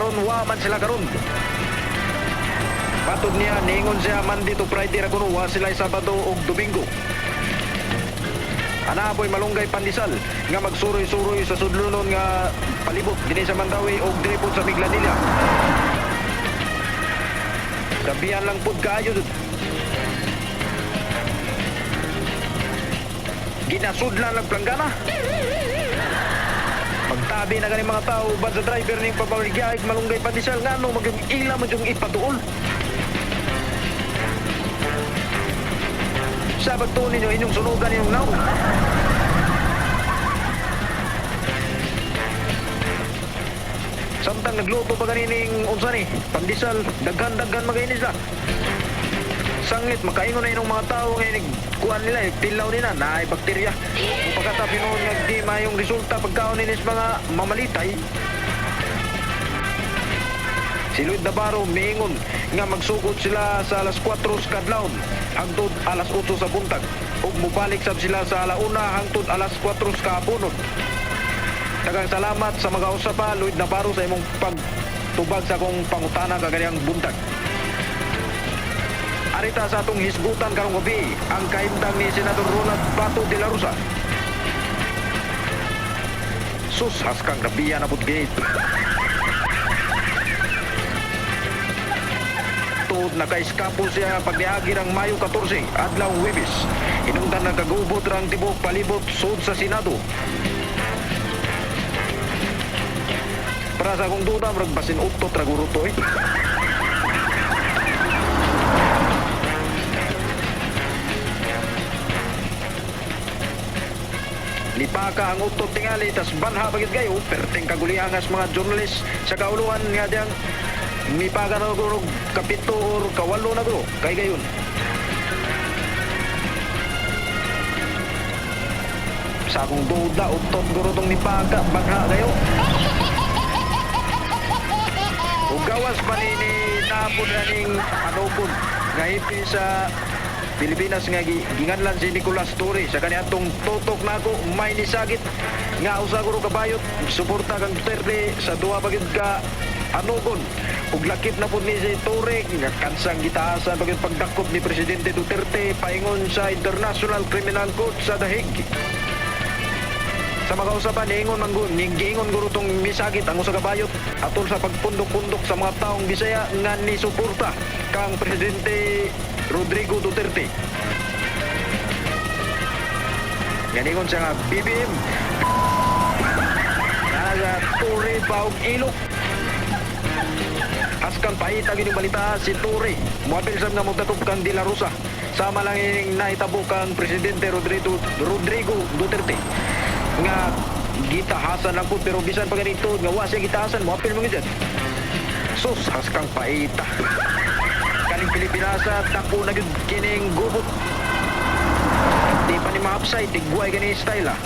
karon, wa man sila karon. Patod niya, niingon siya Monday to Friday ra kuno, wa sila Sabado ug Domingo. Ana po'y malunggay pandesal nga magsuroy-suroy sa sudlonon nga palibot dinhi sa Mandaue ug dinhi pod sa Minglanilla. Gabihan lang pod kaayo dud. Ginasudlan lang planggana. Magtabi na gani mga tao uban sa driver ning pabaligyahig malunggay pandesal, ngano magyung ila man yung ipaduol. Sa pagtuon ninyo inyong sunugan inyong naong. Samtang nagluto pa ganining unsa ni pandesal, daghan-daghan magaini sila. Sanglit makaingon na inyong mga tao nga inig kuan nila, eh, tilaw nila naay bakterya. Kung pagkatap hinuon nga di mayong resulta pagkaon ninis mga mamalitay. Si Lloyd Navarro miingon nga magsugod sila sa alas 4 sa kadlawon hangtod alas 8 sa buntag ug mobalik sab sila sa alauna hangtod alas 4 sa kahaponon. Daghang salamat sa mga usa pa, Lloyd Navarro, sa imong pagtubag sa akong pangutana kaganiyang buntag. Arita sa atong hisgutan karong gabi ang kahimtang ni Senador Ronald Bato de la Rosa. Sus, haskang rabiya na pud gini. Tuod nakaiskapo siya pagniagi ng Mayo 14, adlaw Huwebes. Hinungdan nagkagubot rang tibok palibot sud sa Senado. Para sa akong duda, murag basin utot ra guro to eh. Lipaka ang utot tingali, tas banha pagit kayo, perteng kaguliangas mga journalist sa kauluhan nga diyang mipaga na guro kapito or kawalo na guro, kay gayon. Sa akong duda, utot guro tong nipaka, bangha kayo. Ug gawas pa ni napod na ning anupod nga hipi sa Pilipinas nga ginganlan si Nicolas Torre sa kaniadtong tutok nako may nisagit nga usa guro kabayot suporta kang Duterte sa duha pa gyud ka anugon. Ug lakip na pud ni si Torre nga kansang gitaasan pa gyud pagdakop ni Presidente Duterte paingon sa International Criminal Court sa The Hague. Sa mga usapan, niingon man gud, giingon guro tong misagit ang usa ka bayot atol sa pagpundok-pundok sa mga taong Bisaya nga nisuporta kang Presidente Rodrigo Duterte. Ganingon siya nga BBM nga Torre paog ilok. Haskan paita gining balita si Torre. Moapil sab nga modakop kang De La Rosa. Sama lang ining nahitabo kang Presidente Rodrigo Duterte nga gitahasan lang po, pero bisan pa ganito nga wa siya gitahasan, moapil mo gyud. Sus, haskang paita. Kaning Pilipinasa dako na gyud kining gubot. Di pa ni mahapsay, tigway gani style ah.